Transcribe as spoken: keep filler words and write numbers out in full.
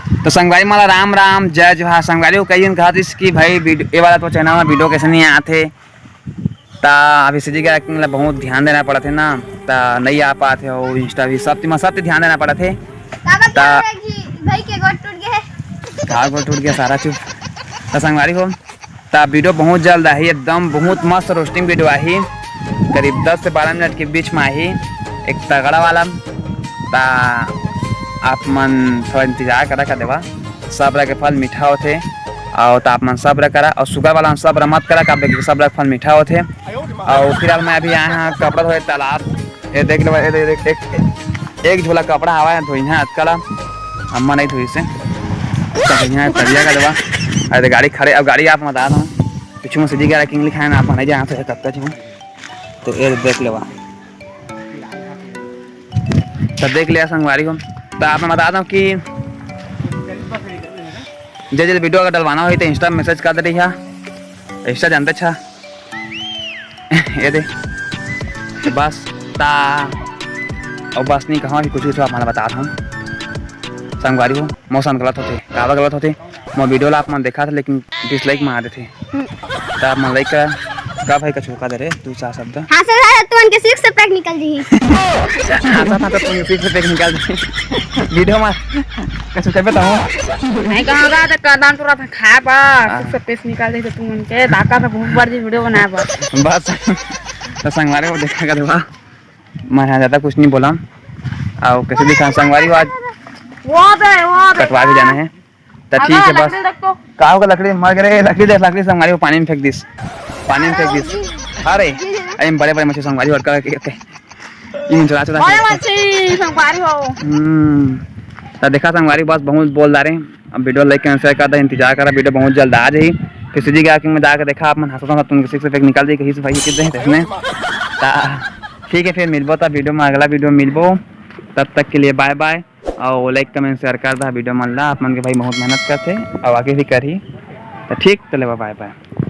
तो संगवारी मन ला राम राम, जय जोहार। संगवारी हो कई झन कहत रिहिस कि भाई वीडियो, ये वाला तो चैनल में वीडियो कैसे नहीं आथे, त अभी फिशिंग ला बहुत ध्यान देना पड़त हे ना, त नहीं आ पात हे। और इंस्टा भी सब, सब ध्यान देना पड़त हे। काबर त क्या हो रहा है कि भाई के गोड़ टूट गया है? का गोड़ टूट गया सारा, चुप। त संगवारी हो, त वीडियो बहुत जल्द आही, एकदम बहुत मस्त रोस्टिंग वीडियो आही, करीब दस से बारह मिनट के बीच में आही, एक तगड़ा वाला। त आप मन थोड़ा इंतजार करा, का देवा, सब्र के फल मीठा होथे। और त आप मन सब्र करा, और सुगर वाला मन सब्र मत करा, काबर कि सब्र के फल मीठा होथे। और फिलहाल मैं अभी आया हूँ कपड़ा धोए तालाब, ये देख लो, ये देख, एक, एक झोला कपड़ा हवा है, धोई है अतका ला, अम्मा नहीं धोई से। अच्छा, धोई है, तरिया का देवा। अरे गाड़ी खड़े, अब गाड़ी आप बता दो, पीछे में सीधी गाड़ी किंग लिखा है ना, आप नहीं जाना तो कब तक। तो ये देख लेवा, तो देख लिया संगवारी हो। तो आप बता दो कि जे जे वीडियो अगर डलवाना होही तो इंस्टा मैसेज कर दे रही है, इंस्टा जानते छा। ये दे। तो बस ता, और बस नहीं कहा कि कुछ कुछ आप मन बता दो संगवारी हो। मौसम गलत होते, काबर गलत होते, मोर वीडियो ला आप मन देखा थे लेकिन डिसलाइक मार देते। त आप मन लाइक करा। का भाई कछु का दे रे, तू चार शब्द। हाँ सर, हाँ, तुमन के सिक्स पैक निकल जी। हाँ सर, हाँ सर, तुमन के सिक्स पैक निकल जी। वीडियो में कछु कहबे त हो। नहीं कहा रहा त कदम तोरा था खाए बा, हाँ। सिक्स पैक निकल जी तुमन के, ताका था बहुत बार जी वीडियो बनाए बा। बस, त संगवारी हो देखा कर देवा। मैं यहाँ ज्यादा कुछ नहीं बोला। आओ, कैसे दिखा संगवारी हो, आज वो दे, वो दे। कटवा भी जाना है। त ठीक है, बस। लकड़ी देख तो। का होगा लकड़ी? मर गए, लकड़ी देख, लकड़ी संगवारी हो पानी में फेंक दिस, पानी में फेंक दिस। अरे, अरे, बड़े बड़े मछली संगवारी हो, अटका के, के। इन चला, चला, बड़े चला। मछली संगवारी हो। हम्म। त देखा संगवारी, बस बहुत बोल डारे। अब वीडियो लाइक करें, शेयर कर दे, इंतजार करा, वीडियो बहुत जल्द आ जाही। फिर सीधी गा में जाके देखा, आप मन हंसत हंसत तुमके सिक्स पैक निकाल दी, कहीं से भाई कितने हैं इसमें। त ठीक है, फिर मिलबो त वीडियो में, अगला वीडियो में मिलबो। तब तक के लिए बाय बाय। और लाइक कमेंट शेयर कर दा वीडियो मन ला, आप मन के भाई बहुत मेहनत करथे और आगे भी करही। तो ठीक, चले बाय बाय।